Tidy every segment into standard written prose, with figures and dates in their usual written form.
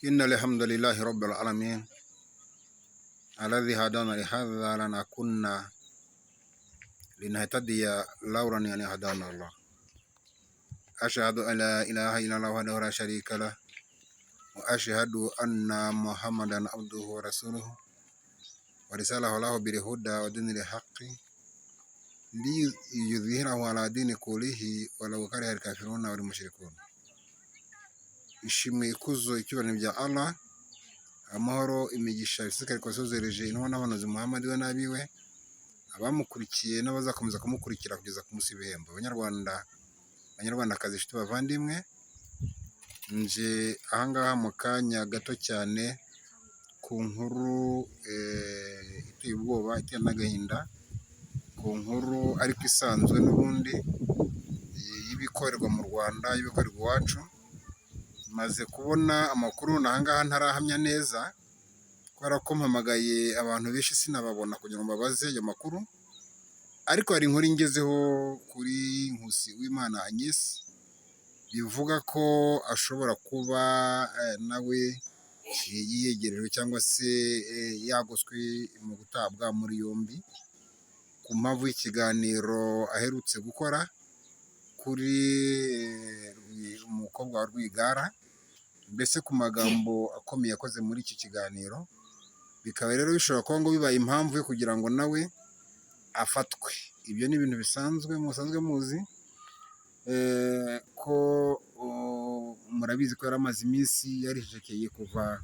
إن الحمد لله رب العالمين الذي هدانا لهذا لنا كنا لنهتدي لولا أن هدانا الله. أشهد أن لا إله إلا الله وحده لا شريك له، وأشهد أن محمدا عبده ورسوله ورساله له بالهدى ودين الحق ليظهره على دين كله ولو كره الكافرون والمشركون. Ishimwe, ikuzo, icyubahiro bya Allah, amahoro, imigisha ibisikari kwasozereje intumwa n'abahanuzi Muhammad, we n'abiwe, abamukurikiye n'abazakomeza kumukurikira kugeza ku munsi w'ibihembo. Abanyarwanda, Banyarwandakazi, inshuti, bavandimwe, nje ahangaha mu kanya gato cyane ku nkuru iteye ubwoba, iteye n'agahinda, ku nkuru ariko isanzwe n'ubundi y'ibikorerwa mu Rwanda, y'ibikorerwa iwacu. Maze kubona amakuru ahangaha ntarahamya neza kubera ko mpamagaye abantu benshi sinababona kugira ngo mbabaze ayo makuru, ariko hari inkuru ingezeho kuri Nkusi Uwimana Agnes, bivuga ko ashobora kuba nawe yiyegerejwe cyangwa se yagoswe mu gutabwa muri yombi ku mpamvu y'ikiganiro aherutse gukora kuri umukobwa wa Rwigara, mbese ku magambo akomeye yakoze muri iki kiganiro. Bikaba rero bishobora kuba ngo bibaye impamvu yo kugira ngo nawe afatwe. Ibyo ni ibintu bisanzwe musanzwe muzi ko murabizi ko yari amaze iminsi yaricecekeye kuva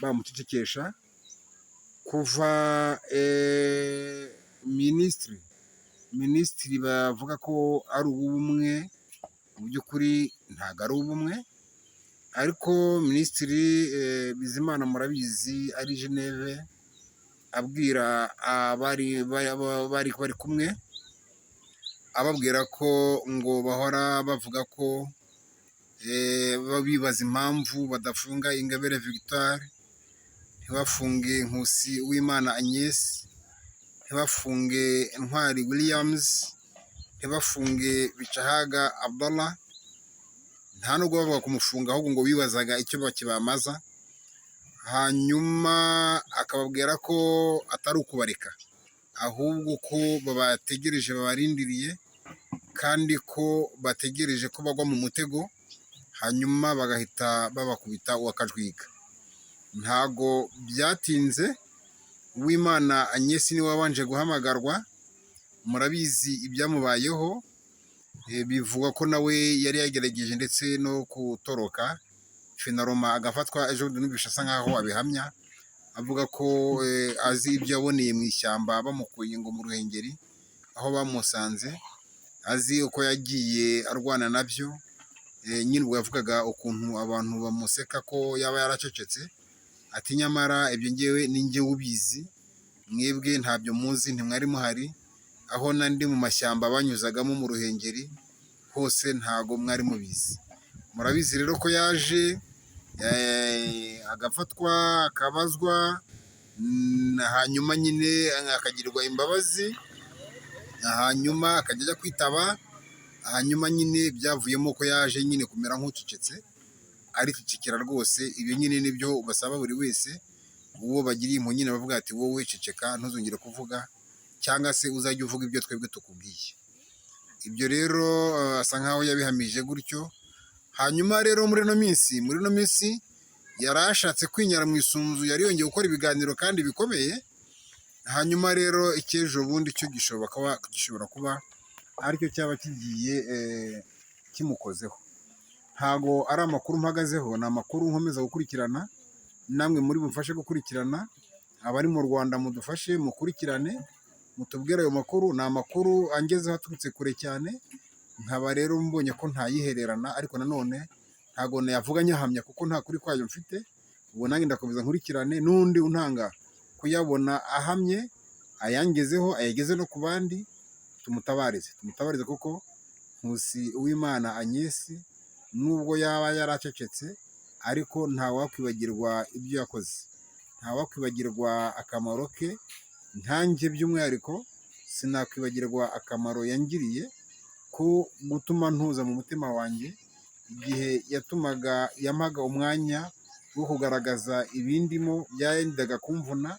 bamucecekesha, kuva minisitiri bavuga ko ari uw'ubumwe, mu by'ukuri ntabwo ari uw'ubumwe, ariko Minisitiri Bizimana murabizi ari Geneve abwira abari bari kumwe, ababwira ko ngo bahora bavuga ko bibaza impamvu badafunga Ingabire Victoire, ntibafunge Nkusi Uwimana Agnes, ntibafunge Ntwari Williams, ntibafunge Bicahaga Abdallah. Nta nubwo bavuga kumufunga, ahubwo ngo bibazaga icyo bakibamaza. Hanyuma akababwira ko atari ukubareka, ahubwo ko babategereje, babarindiriye, kandi ko bategereje ko bagwa mu mutego, hanyuma bagahita babakubita uwakajwiga. Ntago byatinze, Uwimana Agnes niwe wabanje guhamagarwa. Murabizi ibyamubayeho, bivugwa ko nawe yari yagerageje ndetse no gutoroka, finalement agafatwa. Ejo bundi numvise asa nkaho abihamya, avuga ko azi ibyo yaboneye mu ishyamba bamukuye ngo mu Ruhengeri aho bamusanze, azi uko yagiye arwana nabyo. Nyine ubwo yavugaga ukuntu abantu bamuseka ko yaba yaracecetse, ati nyamara ibyo ngewe ni njye ubizi, mwebwe ntabyo muzi, ntimwari muhari aho nandi mu mashyamba banyuzagamo mu Ruhengeri hose, ntago mwari mubizi. Murabizi rero ko yaje agafatwa, akabazwa, hanyuma nyine akagirwa imbabazi, hanyuma akajya ajya kwitaba. Hanyuma nyine byavuyemo ko yaje nyine kumera nk'ucecetse, aricecekera rwose. Ibyo nyine nibyo basaba buri wese uwo bagiriye impuhwe nyine, bavuga ati wowe ceceka, ntuzongere kuvuga, cyangwa se uzajye uvuga ibyo twebwe tukubwiye. Ibyo rero asa nkaho yabihamije gutyo. Hanyuma rero muri ino minsi yari ashatse kwinyara mu isunzu, yari yongeye gukora ibiganiro kandi bikomeye. Hanyuma rero icy'ejo bundi cyo gishobora kuba aricyo cyaba kigiye kimukozeho. Ntago ari amakuru mpagazeho, ni amakuru nkomeza gukurikirana, namwe muri bumfashe gukurikirana. Abari mu Rwanda mudufashe mukurikirane, mutubwire ayo makuru. Ni amakuru angezeho aturutse kure cyane, nkaba rero mbonye ko ntayihererana, ariko nanone ntago nayavuga nyahamya kuko nta kuri kwayo mfite. Ubwo nanjye ndakomeza nkurikirane, n'undi untanga kuyabona ahamye ayangezeho, ayageze no ku bandi, tumutabarize, tumutabarize, kuko Nkusi Uwimana Agnes nubwo yaba yaracecetse, ariko ntawakwibagirwa ibyo yakoze, ntawakwibagirwa akamaro ke. Nkanjye by'umwihariko sinakwibagirwa akamaro yangiriye ko gutuma ntuza mu mutima wanjye igihe yatumaga yampaga umwanya. bwo kugaragaza ibindimo byayendaga kumvuna,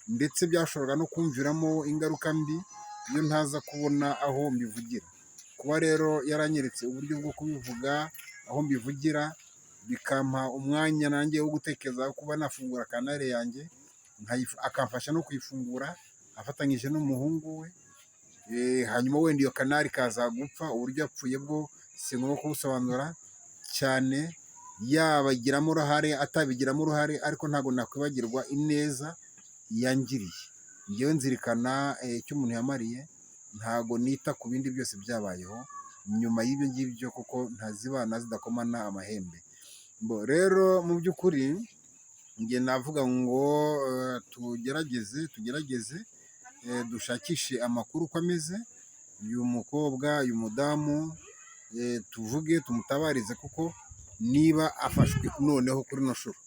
ndetse byashoboraga no kumviramo ingaruka mbi iyo ntaza kubona aho mbivugira. Kuba rero yaranyeretse uburyo bwo kubivuga, aho mbivugira, bikampa umwanya nanjye wo gutekereza kuba nafungura canal yanjye, akamfasha no kuyifungura afatanyije n'umuhungu we, hanyuma wenda iyo canal ikaza gupfa, uburyo yapfuye bwo si ngombwa kubusobanura cyane, yabigiramo uruhare atabigiramo uruhare, ariko ntabwo nakwibagirwa ineza yangiriye. Njyewe nzirikana icyo umuntu yamariye, ntago nita ku bindi byose byabayeho nyuma y'ibyo ngibyo, kuko ntazibana zidakomana amahembe. Bo rero mu by'ukuri njye navuga ngo tugerageze dushakishe amakuru uko ameze, uyu mukobwa, uyu mudamu, tuvuge tumutabarize, kuko niba afashwe noneho kuri ino nshuro,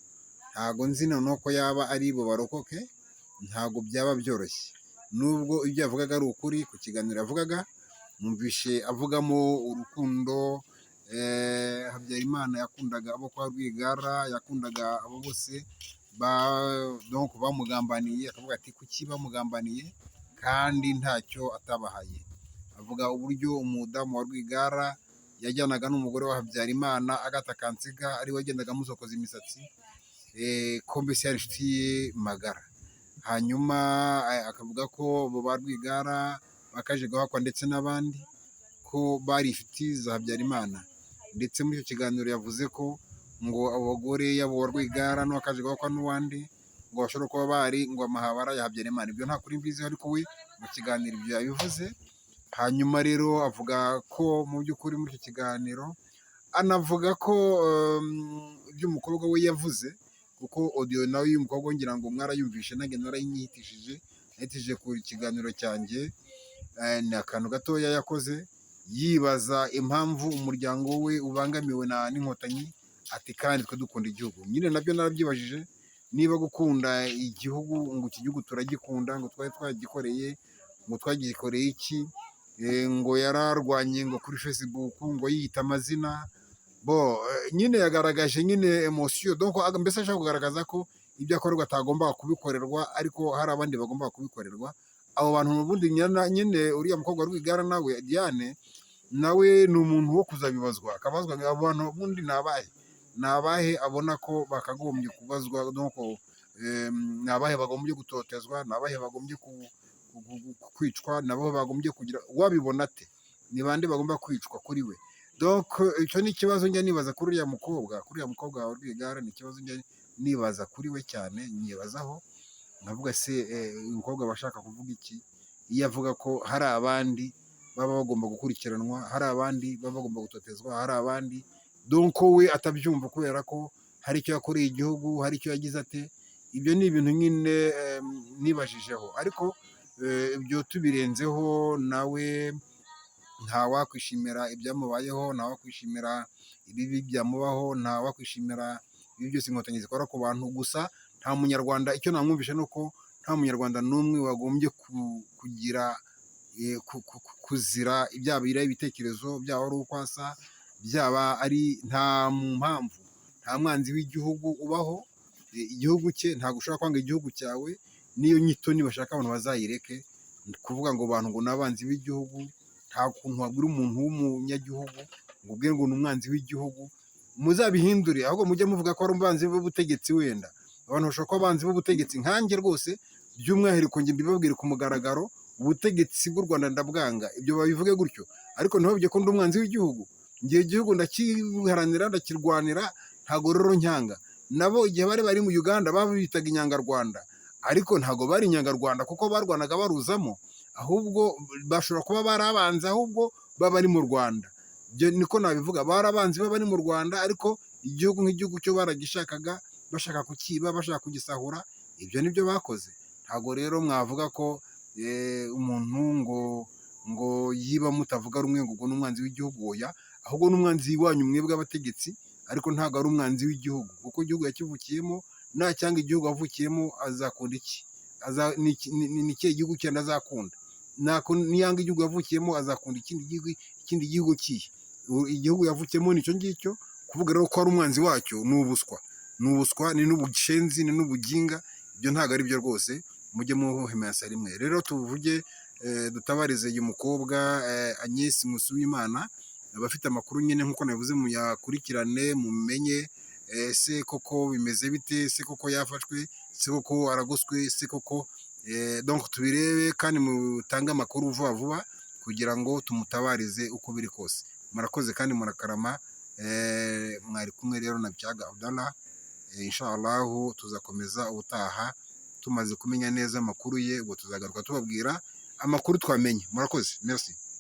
ntago nzi noneho ko yaba ari bubarokoke, ntago byaba byoroshye. Nubwo ibyo yavugaga ari ukuri, ku kiganiro yavugaga, numvishe avugamo urukundo Habyarimana yakundaga abo kwa Rwigara, yakundaga abo bose donc bamugambaniye, akavuga ati kuki bamugambaniye kandi ntacyo atabahaye. Avuga uburyo umudamu wa Rwigara yajyanaga n'umugore wa Habyarimana Agatha Kanziga, ariwe wagendaga amusokoza imisatsi, ko mbese yari inshuti ye magara. Hanyuma akavuga ko abo ba Rwigara, ba Kajeguhakwa ndetse n'abandi, ko bari inshuti za Habyarimana. Ndetse muri icyo kiganiro yavuze ko ngo abo bagore, yaba uwa Rwigara n'uwa Kajeguhakwa n'uwandi, ngo bashobora kuba bari ngo amahabara ya Habyarimana. Ibyo nta kuri mbiziho, ariko we mu kiganiro ibyo yabivuze. Hanyuma rero avuga ko mu by'ukuri muri icyo kiganiro anavuga ko ibyo umukobwa we yavuze, kuko audio nawe y'uyu mukobwa ngira ngo mwarayumvishe, nanjye narayinyihitishije, nahitishije ku kiganiro cyanjye, ni akantu gatoya yakoze yibaza impamvu umuryango we ubangamiwe n'Inkotanyi, ati kandi twe dukunda igihugu. Nyine nabyo narabyibajije, niba gukunda igihugu, ngo iki gihugu turagikunda, ngo twari twagikoreye, ngo twagikoreye iki, ngo yararwanye ngo kuri Facebook ngo yiyita amazina. Bo nyine yagaragaje nyine émotion, donc mbese ashaka kugaragaza ko ibyo akorerwa atagomba kubikorerwa, ariko hari abandi bagomba kubikorerwa. Abo bantu ubundi nyine uriya mukobwa Rwigara nawe Diane nawe ni umuntu wo kuzabibazwa, akabazwa abo bantu ubundi ni abahe, ni abahe abona ko bakagombye kubazwa, donc ni abahe bagombye gutotezwa, ni abahe bagombye kwicwa, ni abahe bagombye kugira, wabibona ate, ni bande bagomba kwicwa kuri we? Donc icyo ni ikibazo njya nibaza kuri uriya mukobwa, kuri uriya mukobwa wa Rwigara, ni ikibazo njya nibaza kuri we cyane, nyibazaho nkavuga se uyu mukobwa aba ashaka kuvuga iki iyo avuga ko hari abandi baba bagomba gukurikiranwa, hari abandi baba bagomba gutotezwa, hari abandi, donc we atabyumva kubera ko hari icyo yakoreye igihugu, hari icyo yagize ate? Ibyo ni ibintu nyine nibajijeho, ariko ibyo tubirenzeho, nawe ntawakwishimira ibyamubayeho, ntawakwishimira ibibi byamubaho, ntawakwishimira ibi byose Inkotanyi zikora ku bantu. Gusa nta munyarwanda, icyo namwumvishe ni uko nta munyarwanda n'umwe wagombye kugira kuzira byaba ibitekerezo, byaba ari uko asa, byaba ari nta mpamvu. Nta mwanzi w'igihugu ubaho. Igihugu cye, ntabwo ushobora kwanga igihugu cyawe. N'iyo nyito nibashaka abantu bazayireke, kuvuga ngo abantu ngo ni abanzi b'igihugu. Nta kuntu wabwira umuntu w'umunyagihugu ngo ubwire ngo ni umwanzi w'igihugu. Muzabihindure, ahubwo mujye muvuga ko ari umwanzi w'ubutegetsi. Wenda abantu bashobora kuba abanzi b'ubutegetsi, nkanjye rwose by'umwihariko njye mbibabwire ku mugaragaro, ubutegetsi bw'u Rwanda ndabwanga. Ibyo babivuge gutyo, ariko ntibavuge ko ndi umwanzi w'igihugu. Ngiye igihugu ndakiharanira, ndakirwanira, ntabwo rero nyanga. Nabo igihe bari bari mu Uganda babitaga inyangarwanda, ariko ntabwo bari inyangarwanda kuko barwanaga baruzamo, ahubwo bashobora kuba barabanze ahubwo baba bari mu Rwanda. Ibyo niko nabivuga, barabanze baba bari mu Rwanda, ariko igihugu nk'igihugu cyo baragishakaga, bashaka kukiba, bashaka kugisahura, ibyo nibyo bakoze. Ntabwo rero mwavuga ko umuntu ngo yiba mutavuga rumwe ngo ubwo ni umwanzi w'igihugu. Oya, ahubwo ni umwanzi wanyu mwebwe abategetsi, ariko ntabwo ari umwanzi w'igihugu, kuko igihugu yakivukiyemo. Nacyanga igihugu avukiyemo azakunda iki? Ni ikihe gihugu cyenda azakunda? Niyanga igihugu yavukiyemo azakunda ikindi gihugu, ikindi gihugu kihe? Igihugu yavukiyemo nicyo ngicyo. Kuvuga rero ko ari umwanzi wacyo ni ubuswa. Ni ubuswa, ni n'ubushenzi, ni n'ubuginga. Ibyo ntabwo ari byo rwose. Mujye muhemansa rimwe. Rero tuvuge, dutabarize uyu mukobwa Agnes Nkusiwimana. Abafite amakuru nyine, nk'uko nabivuze, muyakurikirane, mumenye ese koko bimeze bite, se koko yafashwe, se koko aragoswe, se koko donc tubirebe, kandi mutange amakuru vuba vuba kugira ngo tumutabarize uko biri kose. Murakoze kandi murakarama. Mwari kumwe rero na Byaga Abdallah. Inshallah tuzakomeza ubutaha tumaze kumenya neza amakuru ye. Ubwo tuzagaruka tubabwira amakuru twamenye. Murakoze, merci.